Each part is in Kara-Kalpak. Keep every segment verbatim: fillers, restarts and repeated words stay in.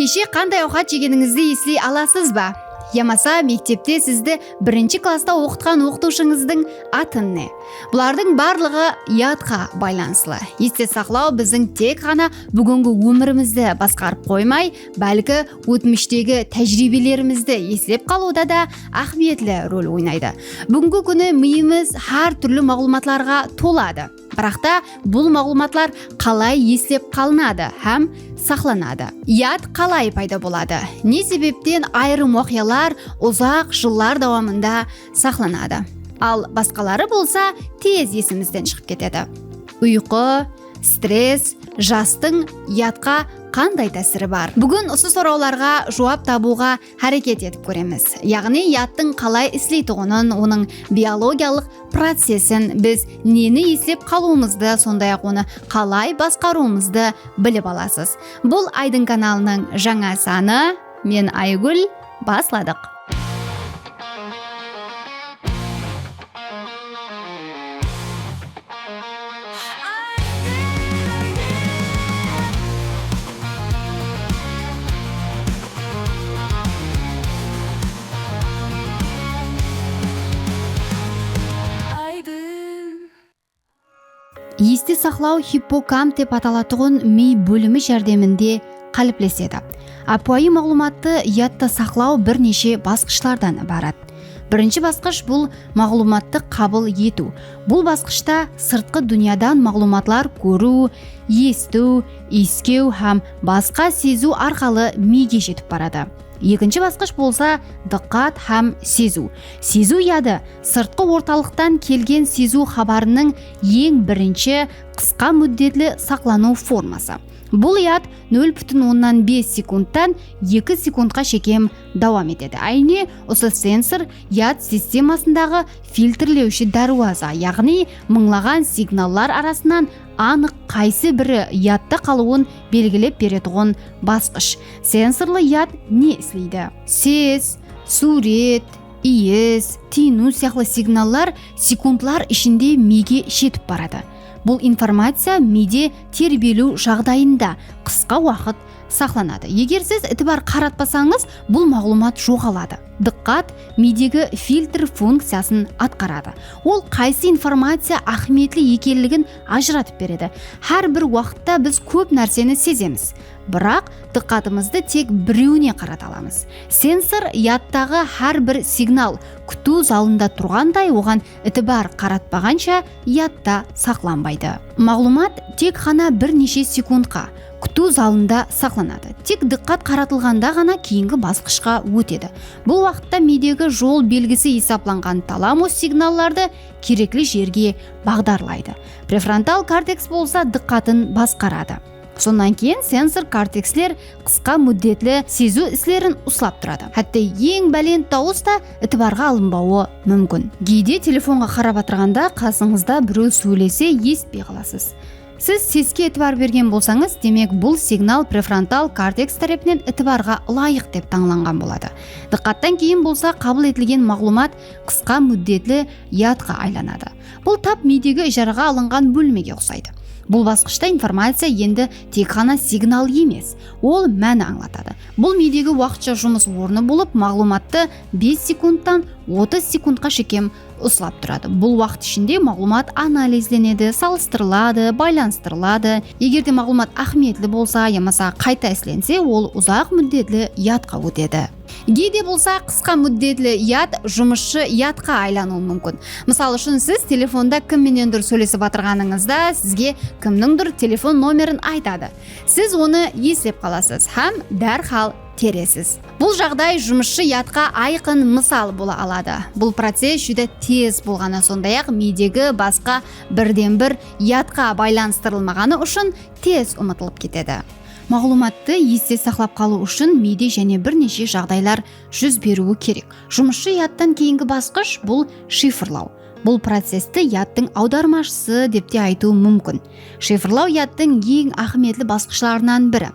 Keshe qanday awqat jegenińizdi esley alasız ba? Yamasa mektepte sizdi birinshi klassta oqıtqan oqıtıwshıńızdıń atın ne? Bulardıń barlıǵı yadqa baylanıslı. Este saqlaw biziń tek ǵana búgingi ómirimizdi basqarıp qoymay, bálki ótmishtegi tájiriybelerimizdi eslep qalıwda da áhmiyetli rol oynaydı. Búgingi kúni miyimiz hár túrli maǵlıwmatlarǵa toladı. Biraqta bul maǵlıwmatlar qalay eslep qalınadı hám saqlanadı? Yad qalay payda boladı? Ne sebepten ayırım waqıyalar uzaq jıllar dawamında saqlanadı, al basqaları bolsa tez esimizden shıǵıp ketedi? Uyqı, stress, jastıń yadqa qanday tásiri bar? Búgin usı sorawlarǵa juwap tabıwǵa háreket etip kóremiz. Yaǵnıy yadtıń qalay isleytuǵının, onıń biologiyalıq procesin, biz neni eslep qalıwımızdı, sonday-aq onı qalay basqarıwımızdı bilip alasız. Bul Aydın kanalınıń jańa sanı. Men Aygúl. Basladıq. Este saqlaw hippokamp dep atalatuǵın miy bólimi járdeminde qáliplesedi. Ápiwayı maǵlıwmattı yadta saqlaw bir neshe basqıshlardan ibarat. Birinshi basqısh, bul maǵlıwmattı qabıl etiw. Bul basqıshta sırtqı dúnyadan maǵlıwmatlar kóriw, esitiw, iyiskew hám basqa seziw arqalı miyge jetip baradı. Ekinshi basqısh bolsa dıqqat hám seziw. Seziw yadı sırtqı ortalıqtan kelgen seziw xabarınıń eń birinshi qısqa múddetli saqlanıw forması. Bul yad nol pútin onnan bes sekundtan eki sekundqa shekem dawam etedi. Áyne usı sensor yad sistemasındaǵı filtrlewshi dárwaza, yaǵnıy mıńlaǵan signallar arasınan anıq qaysı biri yadta qalıwın belgilep beretuǵın basqısh. Sensorlı yad ne isleydi? Ses, súwret, iyis, tiyiniw sıyaqlı signallar sekundlar ishinde miyge jetip baradı. Bul informaciya miyde terbeliw jaǵdayında qısqa waqıt saqlanadı. Eger siz itibar qaratpasańız, bul maǵlıwmat joǵaladı. Dıqqat miydegi filtr funkciyasın atqaradı. Ol qaysı informaciya áhmiyetli ekenligin ajıratıp beredi. Hár bir waqıtta biz kóp nárseni sezemiz. Biraq dıqqatımızdı tek birewine qarata alamız. Sensor yadtaǵı hár bir signal kútiw zalında turǵanday oǵan itibar qaratpaǵansha yadta saqlanbaydı. Maǵlıwmat tek ǵana bir neshe sekundqa kútiw zalında saqlanadı. Tek dıqqat qaratılǵanda ǵana keyingi basqıshqa ótedi. Bul waqıtta miydegi jol belgisi esaplanǵan talamus signallardı kerekli jerge baǵdarlaydı. Prefrontal korteks bolsa dıqqatın basqaradı. Sonnan keyin sensor korteksler qısqa múddetli seziw islerin uslap turadı. Hátte eń bálent dawıs ta itibarǵa alınbawı múmkin. Geyde telefonǵa qarap atırǵanda qasıńızda birew sóylese esitpey qalasız. Siz seske itibar bergen bolsańız, demek, bul signal prefrontal korteks tárepinen itibarǵa ılayıq dep tańlanǵan boladı. Dıqqattan keyin bolsa qabıl etilgen maǵlıwmat qısqa múddetli yadqa aylanadı. Bul tap miydegi ijaraǵa alınǵan bólmege uqsaydı. Bul basqıshta informaciya endi tek ǵana signal emes, ol máni ańlatadı. Bul miydegi waqıtsha jumıs ornı bolıp, maǵlıwmattı bes sekundtan otız sekundqa shekem uslap turadı. Bul waqıt ishinde maǵlıwmat analizlenedi, salıstırıladı, baylanıstırıladı. Eger de maǵlıwmat áhmiyetli bolsa yamasa qayta islense, ol uzaq múddetli yadqa ótedi. Geyde bolsa qısqa múddetli yad jumısshı yadqa aylanıwı múmkin. Mısal ushın, siz telefonda kim menendur sóylesip atırǵanıńızda sizge kimnińdur telefon nomerin aytadı. Siz onı eslep qalasız hám dárhal teresiz. Bul jaǵday jumısshı yadqa ayqın mısal bola aladı. Bul process júdá tez bolǵanı, sonday-aq, miydegi basqa birden-bir yadqa baylanıstırılmaǵanı ushın tez umıtılıp ketedi. Maǵlıwmattı este saqlap qalıw ushın miyde jáne bir neshe jaǵdaylar júz beriwi kerek. Jumısshı yadtan keyingi basqısh, bul shifrlaw. Bul processti yadtıń awdarmashısı dep te aytıw múmkin. Shifrlaw yadtıń eń áhmiyetli basqıshlarınan biri.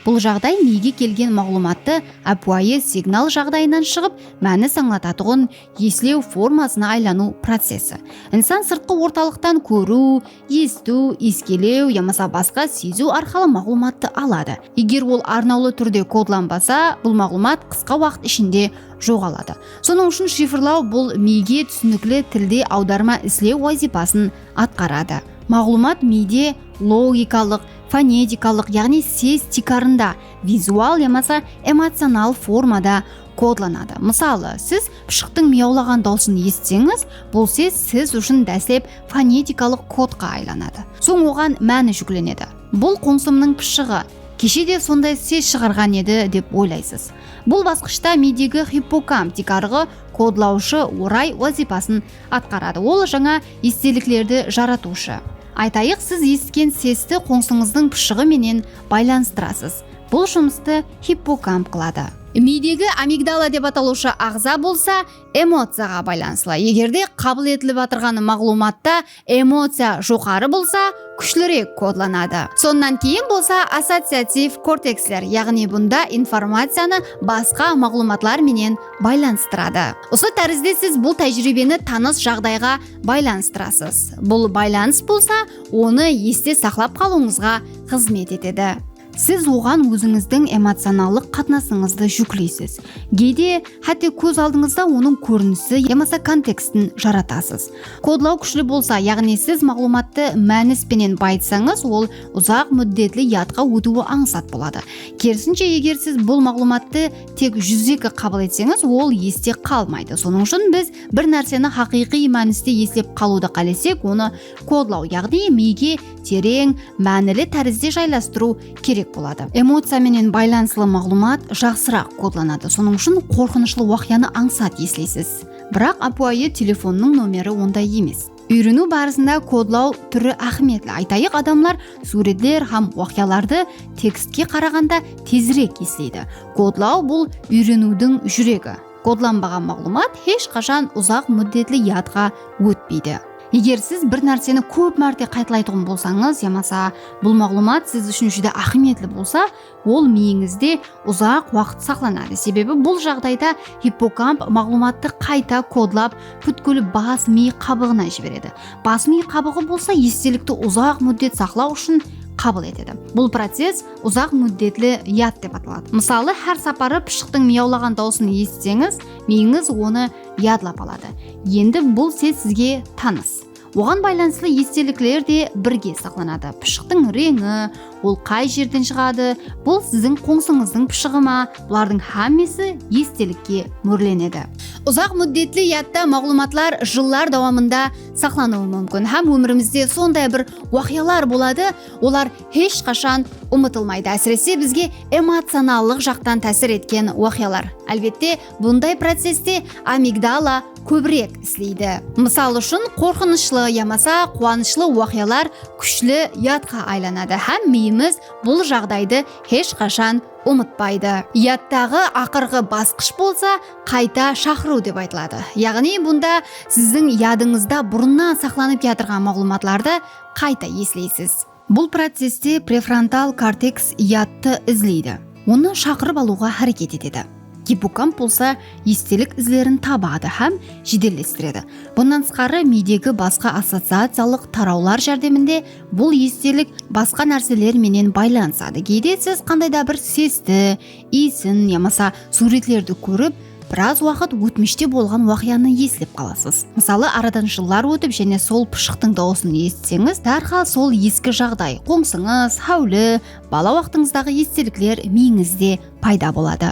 Bul jaǵday miyge kelgen maǵlıwmattı ápiwayı signal jaǵdayınan shıǵıp, mánis ańlatatuǵın eslew formasına aylanıw procesi. Insan sırtqı ortalıqtan kóriw, esitiw, iygelew yamasa basqa seziw arqalı maǵlıwmattı aladı. Eger ol arnawlı túrde kodlanbasa, bul maǵlıwmat qısqa waqıt ishinde joǵaladı. Sonıń ushın shifrlaw bul miyge túsinikli tilde awdarma islew wazıypasın atqaradı. Maǵlıwmat miyde logikalıq, fonetikalıq, yaǵnıy ses tiykarında, vizual yamasa emocional formada kodlanadı. Mısalı, siz pıshıqtıń miyawlaǵan dawısın esitseńiz, bul ses siz ushın dáslep fonetikalıq kodqa aylanadı. Soń oǵan máni júklenedi. Bul qońsımnıń pıshıǵı, keshe de sonday ses shıǵarǵan edi, dep oylaysız. Bul basqıshta miydegi hippokamp tiykarǵı kodlawshı oray wazıypasın atqaradı. Ol jańa esteliklerdi jaratıwshı. Aytayıq, siz esitken sesti qońsıńızdıń pıshıǵı menen baylanıstırasız. Bul jumıstı hippokamp qıladı. Miydegi amigdala dep atalıwshı aǵza bolsa emociyaǵa baylanıslı. Egerde qabıl etilip atırǵan maǵlıwmatta emociya joqarı bolsa, kúshlirek kodlanadı. Sonnan keyin bolsa associativ korteksler, yaǵnıy bunda informaciyanı basqa maǵlıwmatlar menen baylanıstıradı. Usı tárizde siz bul tájiriybeni tanıs jaǵdayǵa baylanıstırasız. Bul baylanıs bolsa onı este saqlap qalıwıńızǵa xızmet etedi. Siz oǵan ózińizdiń emocionallıq qatnasıńızdı júkleysiz. Geyde hátte kóz aldıńızda onıń kórinisi yamasa kontekstin jaratasız. Kodlaw kúshli bolsa, yaǵnıy siz maǵlıwmattı mánis penen bayıtsańız, ol uzaq múddetli yadqa ótiwi ańsat boladı. Kerisinshe, eger siz bul maǵlıwmattı tek júzeki qabıl etseńiz, ol este qalmaydı. Sonıń ushın biz bir nárseni haqıyqıy mániste eslep qalıwdı qálesek, onı kodlaw, yaǵnıy miyge tereń, mánili tárizde jaylastırıw kerek boladı. Emociya menen baylanıslı maǵlıwmat jaqsıraq kodlanadı. Sonıń ushın qorqınıshlı waqıyanı ańsat esleysiz. Biraq ápiwayı telefonnıń nomeri onday emes. Úyreniw barısında kodlaw túri áhmiyetli. Aytayıq, adamlar súwretler hám waqıyalardı tekstke qaraǵanda tezirek esleydi. Kodlaw bul úyreniwdiń júregi. Kodlanbaǵan maǵlıwmat hesh qashan uzaq múddetli yadqa ótpeydi. Eger siz bir nárseni kóp márte qaytalaytuǵın bolsańız yamasa bul maǵlıwmat siz ushın júdá áhmiyetli bolsa, ol miyińizde uzaq waqıt saqlanadı. Sebebi bul jaǵdayda hippokamp maǵlıwmattı qayta kodlap, pútkil bas miy qabıǵına jiberedi. Bas miy qabıǵı bolsa estelikti uzaq múddet saqlaw ushın qabıl etedi. Bul process uzaq múddetli yad dep ataladı. Mısalı, hár saparı pıshıqtıń miyawlaǵan dawısın esitseńiz, miyińiz onı yadlap aladı. Endi bul ses sizge tanıs. Oǵan baylanıslı estelikler de birge saqlanadı. Pıshıqtıń reńi, ol qay jerden shıǵadı, bul siziń qońsıńızdıń pıshıǵı ma, bulardıń hámmesi estelikke múrlenedi. Uzaq múddetli yadta maǵlıwmatlar jıllar dawamında saqlanıwı múmkin hám ómirimizde sonday bir waqıyalar boladı, olar hesh qashan umıtılmaydı. Ásirese, bizge emocionallıq jaqtan tásir etken waqıyalar. Álbette, bunday processte amigdala kóbirek isleydi. Mısal ushın, qorqınıshlı yamasa quwanıshlı waqıyalar kúshli yadqa aylanadı hám miyimiz bul jaǵdaydı hesh qashan umıtpaydı. Yadtaǵı aqırǵı basqısh bolsa qayta shaqırıw dep aytıladı. Yaǵnıy bunda siziń yadıńızda burınnan saqlanıp kiyatırǵan maǵlıwmatlardı qayta esleysiz. Bul processte prefrontal korteks yadtı izleydi. Onı shaqırıp alıwǵa háreket etedi. Gippokamp bolsa estelik izlerin tabadı hám jedellestiredi. Bunnan tısqarı, miydegi basqa associaciyalıq tarawlar járdeminde bul estelik basqa nárseler menen baylanısadı. Geyde siz qanday da bir sesti, iyisin yamasa súwretlerdi kórip, biraz waqıt ótmishte bolǵan waqıyanı eslep qalasız. Mısalı, aradan jıllar ótip, jáne sol pıshıqtıń dawısın esitseńiz, dárhal sol eski jaǵday, qońsıńız, háwli, bala waqtıńızdaǵı estelikler miyińizde payda boladı.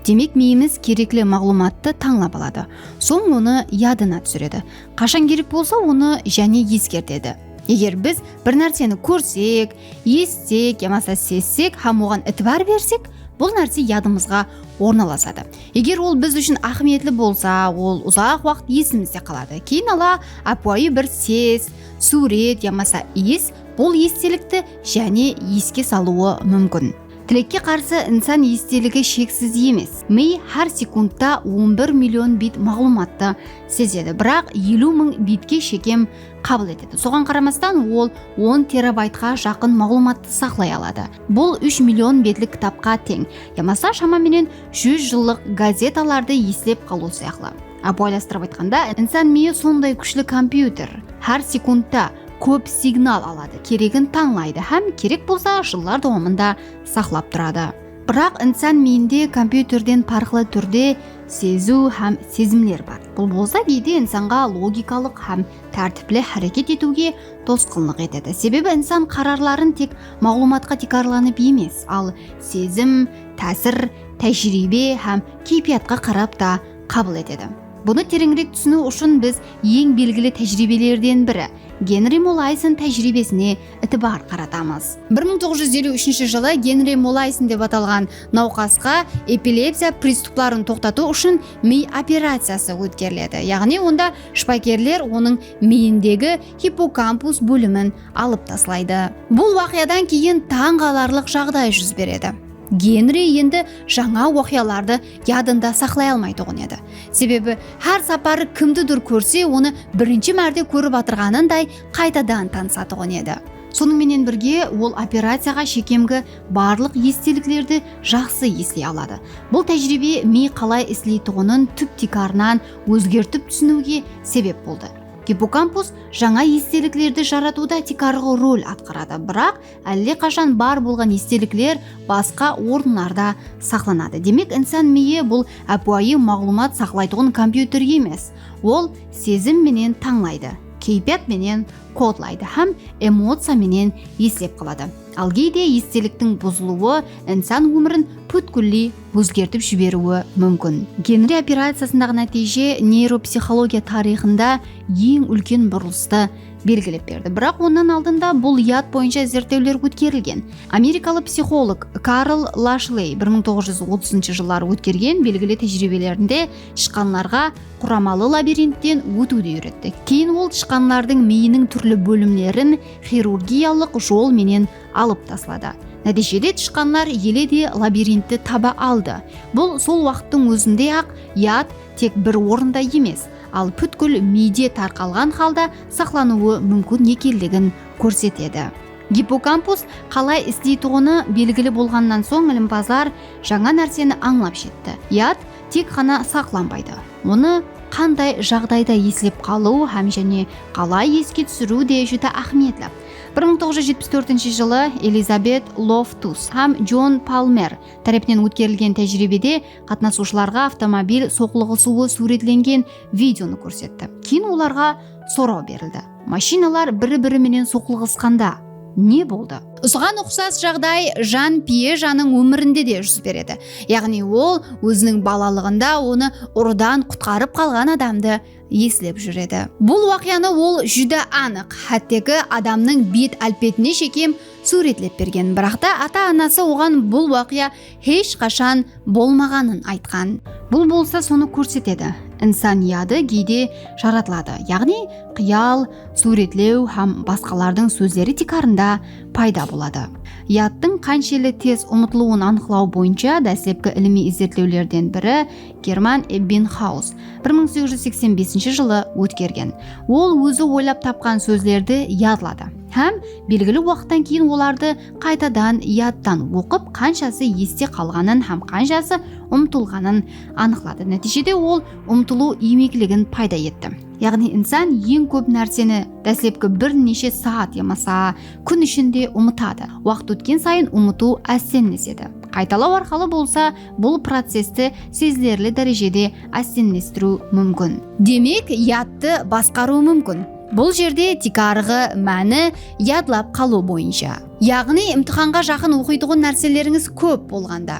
Demek, miyimiz kerekli maǵlıwmattı tańlap aladı. Soń onı yadına túsiredi. Qashan kerek bolsa, onı jáne eskertedi. Eger biz bir nárseni kórsek, esitsek yamasa sezsek hám oǵan itibar bersek, bul nárse yadımızǵa ornalasadı. Eger ol biz ushın áhmiyetli bolsa, ol uzaq waqıt esimizde qaladı. Keyin ala ápiwayı bir ses, súwret yamasa iyis bul estelikti jáne eske salıwı múmkin. Tilekke qarsı, insan esteligi sheksiz emes. Miy hár sekundta on bir million bit maǵlıwmattı sezedi, biraq eliw mıń bitke shekem qabıl etedi. Soǵan qaramastan, ol on terabaytqa jaqın maǵlıwmattı saqlay aladı. Bul úsh million betlik kitapqa teń, yamasa shama menen júz jıllıq gazetalardı eslep qalıw sıyaqlı. Ápiwayılastırıp aytqanda, insan miyi sonday kúshli kompyuter. Hár sekundta kóp signal aladı, keregin tańlaydı hám kerek bolsa jıllar dawamında saqlap turadı. Biraq insan miyinde kompyuterden parıqlı túrde seziw hám sezimler bar. Bul bolsa geyde insanǵa logikalıq hám tártipli háreket etiwge tosqınlıq etedi. Sebebi insan qararların tek maǵlıwmatqa tiykarlanıp emes, al sezim, tásir, tájiriybe hám keypiyatqa qarap ta qabıl etedi. Bunı tereńirek túsiniw ushın biz eń belgili tájiriybelerden biri, Genri Molaysson tájiriybesine itibar qaratamız. Bir mıń toǵız júz eliw úshinshi jılı Genri Molaysson dep atalǵan nawqasqa epilepsiya pristupların toqtatıw ushın miy operaciyası ótkeriledi. Yaǵnıy onda shıpakerler onıń miyindegi hippokampus bólimin alıp taslaydı. Bul waqıyadan keyin tań qalarlıq jaǵday júz beredi. Genri endi jańa waqıyalardı yadında saqlay almaytuǵın edi. Sebebi hár saparı kimdidur kórse, onı birinshi márte kórip atırǵanınday qaytadan tanısatuǵın edi. Sonıń menen birge, ol operaciyaǵa shekemgi barlıq esteliklerdi jaqsı esley aladı. Bul tájiriybe miy qalay isleytuǵının túp-tiykarınan ózgertip túsiniwge sebep boldı. Gippokampus jańa esteliklerdi jaratıwda tiykarǵı rol atqaradı, biraq álle qashan bar bolǵan estelikler basqa orınlarda saqlanadı. Demek, insan miyi bul ápiwayı maǵlıwmat saqlaytuǵın kompyuter emes. Ol sezim menen tańlaydı, keypiyat menen kodlaydı hám emociya menen eslep qaladı. Al geyde esteliktiń buzılıwı insan ómirin pútkilley ózgertip jiberiwi múmkin. Genri operaciyasındaǵı nátiyje neyropsixologiya tariyxında eń úlken burılıstı belgilep berdi. Biraq onnan aldın da bul yad boyınsha izertlewler ótkerilgen. Amerikalı psixolog Karl Lashley bir mıń toǵız júz otızınshı jılları ótkergen belgili tájiriybelerinde tıshqanlarǵa quramalı labirintten ótiwdi úyretti. Keyin ol tıshqanlardıń miyiniń túrli bólimlerin xirurgiyalıq jol menen alıp tasladı. Nátiyjede tıshqanlar ele de labirintti taba aldı. Bul sol waqıttıń ózinde-aq yad tek bir orında emes, al pútkil miyde tarqalǵan halda saqlanıwı múmkin ekenligin kórsetedi. Gippokampus qalay isleytuǵını belgili bolǵannan soń, ilimpazlar jańa nárseni ańlap jetti. Yad tek ǵana saqlanbaydı. Onı qanday jaǵdayda eslep qalıw hám jáne qalay eske túsiriw de júdá áhmiyetli. Bir mıń toǵız júz jetpis tórtinshi jılı Elizabet Loftus hám Jon Palmer tárepinen ótkerilgen tájiriybede qatnasıwshılarǵa avtomobil soqlıǵısıwı súwretlengen videonı kórsetti. Keyin olarǵa soraw berildi. Mashinalar biri-biri menen soqlıǵısqanda ne boldı? Usıǵan uqsas jaǵday Jan Pyejanıń ómirinde de júz beredi. Yaǵnıy ol óziniń balalıǵında onı urıdan qutqarıp qalǵan adamdı eslep júredi. Bul waqıyanı ol júdá anıq, hátteki adamnıń bet-álpetine shekem súwretlep bergen. Biraqta ata-anası oǵan bul waqıya hesh qashan bolmaǵanın aytqan. Bul bolsa sonı kórsetedi, insan yadı geyde jaratıladı, yaǵnıy qıyal, súwretlew hám basqalardıń sózleri tiykarında payda boladı. Yadtıń qanshelli tez umıtılıwın anıqlaw boyınsha dáslepki ilimiy izertlewlerden biri German Ebbinghaus bir mıń segiz júz seksen besinshi jılı ótkergen. Ol ózi oylap tapqan sózlerdi yadladı hám belgili waqıttan keyin olardı qaytadan yadtan oqıp, qanshası este qalǵanın hám qanshası umtılǵanın anıqladı. Nátiyjede ol umtılıw iymekligin payda etti. Yaǵnıy insan eń kóp nárseni dáslepki bir neshe saat yamasa kún ishinde umıtadı. Waqıt ótken sayın umıtıw ástenlesedi. Qaytalaw arqalı bolsa bul processti sezilerli dárejede ástenlestiriw múmkin. Demek, yadtı basqarıw múmkin. Bul jerde tiykarǵı máni yadlap qalıw boyınsha. Yaǵnıy imtixanǵa jaqın oqıytuǵın nárselerińiz kóp bolǵanda,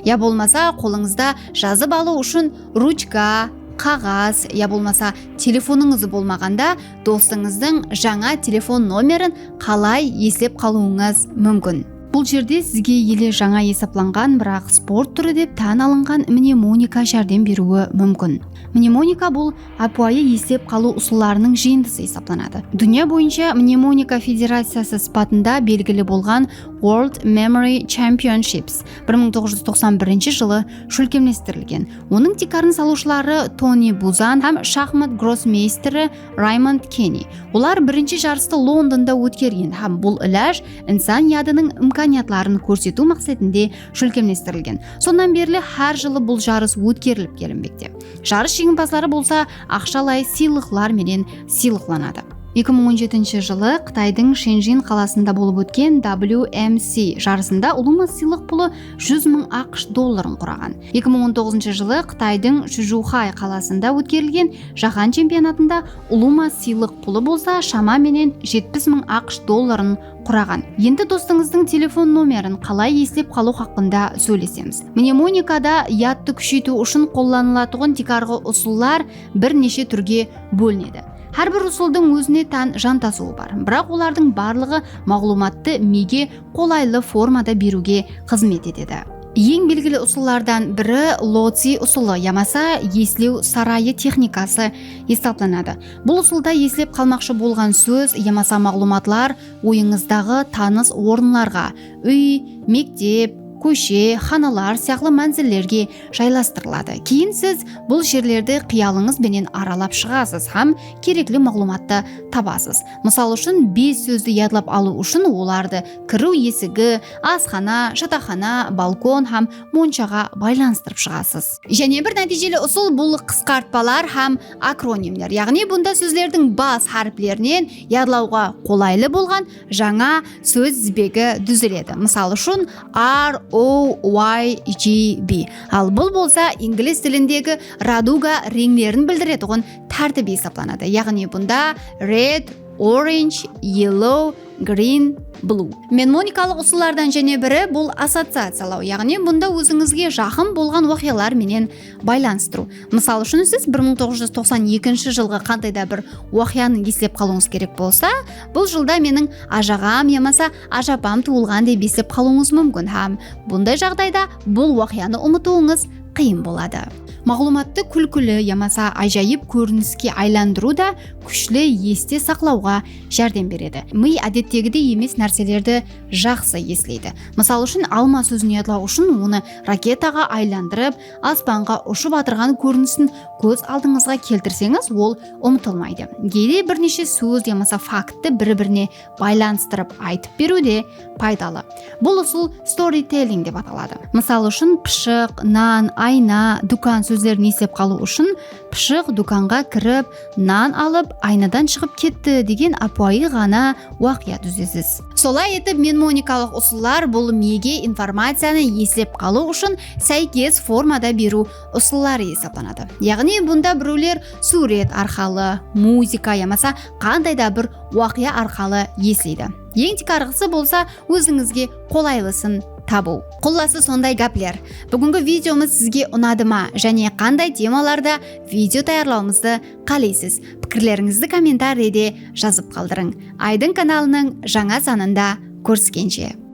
ya bolmasa qolıńızda jazıp alıw ushın ruchka, qaǵaz ya bolmasa telefonıńız bolmaǵanda dosıńızdıń jańa telefon nomerin qalay eslep qalıwıńız múmkin? Bul jerde sizge ele jańa esaplanǵan, biraq sport túri dep tán alınǵan mnemonika járdem beriwi múmkin. Mnemonika bul ápiwayı eslep qalıw usıllarınıń jıyındısı esaplanadı. Dúnya boyınsha mnemonika federaciyası sıpatında belgili bolǵan World Memory Championships bir mıń toǵız júz toqsan birinshi jılı shólkemlestirilgen. Onıń tiykarın salıwshıları Toni Buzan hám shaxmat grossmeysteri Raymond Kenni. Olar birinshi jarıstı Londonda ótkergen hám bul ilaj insan yadınıń imkaniyatların kórsetiw maqsetinde shólkemlestirilgen. Sonnan berli hár jılı bul jarıs ótkerilip kelinbekte. Jarıs jeńimpazları bolsa aqshalay sıylıqlar menen sıylıqlanadı. Eki mıń on jetinshi jılı Qıtaydıń Shenjin qalasında bolıp ótken W M C jarısında ulıwma sıylıq pulı júz mıń A Q Sh dolların quraǵan. Eki mıń on toǵızınshı jılı Qıtaydıń Chjuxay qalasında ótkerilgen jáhán chempionatında ulıwma sıylıq pulı bolsa shama menen jetpis mıń A Q Sh dolların quraǵan. Endi dostıńızdıń telefon nomerin qalay eslep qalıw haqqında sóylesemiz. Mnemonikada yadtı kúsheytiw ushın qollanılatuǵın tiykarǵı usıllar bir neshe túrge bólinedi. Hár bir usıldıń ózine tán jantasıwı bar, biraq olardıń barlıǵı maǵlıwmattı miyge qolaylı formada beriwge xızmet etedi. Eń belgili usıllardan biri Loci usılı yamasa eslew sarayı texnikası esaplanadı. Bul usılda eslep qalmaqshı bolǵan sóz yamasa maǵlıwmatlar oyıńızdaǵı tanıs orınlarǵa, úy, mektep, kóshe, xanalar sıyaqlı mánzillerge jaylastırıladı. Keyin siz bul jerlerdi qıyalıńız benen aralap shıǵasız hám kerekli maǵlıwmattı tabasız. Mısal ushın, bes sózdi yadlap alıw ushın olardı kiriw esigi, asxana, jataqxana, balkon hám monshaǵa baylanıstırıp shıǵasız. Jáne bir nátiyjeli usıl bul qısqartpalar hám akronimler. Yaǵnıy bunda sózlerdiń bas háriplerinen yadlawǵa qolaylı bolǵan jańa sóz dizbegi dúziledi. Mısal ushın, R O Y G B. Al bul bolsa inglis tilindegi raduga reńlerin bildiretuǵın tártip esaplanadı. Yaǵnıy bunda red, orange, yellow, green, blue. Mnemonikalıq usıllardan jáne biri bul associaciyalaw, yaǵnıy bunda ózińizge jaqın bolǵan waqıyalar menen baylanıstırıw. Mısal ushın, siz bir mıń toǵız júz toqsan ekinshi jılǵı qanday da bir waqıyanı eslep qalıwıńız kerek bolsa, bul jılda meniń ajaǵam yamasa ajapam tuwılǵan dep eslep qalıwıńız múmkin hám bunday jaǵdayda bul waqıyanı umıtıwıńız qıyın boladı. Maǵlıwmattı kúlkili yamasa ájayıp kóriniske aylandırıw da kúshli este saqlawǵa járdem beredi. Mıy ádettegidey emes nárselerdi jaqsı esleydi. Mısal ushın, alma sózin yadlaw ushın onı raketaǵa aylandırıp, aspanǵa ushıp atırǵan kórinisin kóz aldıńızǵa keltirseńiz, ol umıtılmaydı. Geyde bir neshe sóz yamasa faktti bir-birine baylanıstırıp aytıp beriw de paydalı. Bul usıl storytelling dep ataladı. Mısal ushın, pıshıq, nan, ayna, dúkan sózlerin eslep qalıw ushın pıshıq dúkanǵa kirip, nan alıp, aynadan shıǵıp ketti degen ápiwayı ǵana waqıya dúzesiz. Solay etip, mnemonikalıq usıllar bul miyge informaciyanı eslep qalıw ushın sáykes formada beriw usılları esaplanadı. Yaǵnıy bunda birewler súwret arqalı, muzıka yamasa qanday da bir waqıya arqalı esleydi. Eń tiykarǵısı bolsa ózińizge qolaylısın tabıw. Qullası, sonday gápler. Búgingi videomız sizge unadı ma? Jáne qanday temalarda video tayarlawımızdı qáleysiz? Pikirlerińizdi kommentariyde jazıp qaldırıń. Aydın kanalınıń jańa sanında kóriskenshe!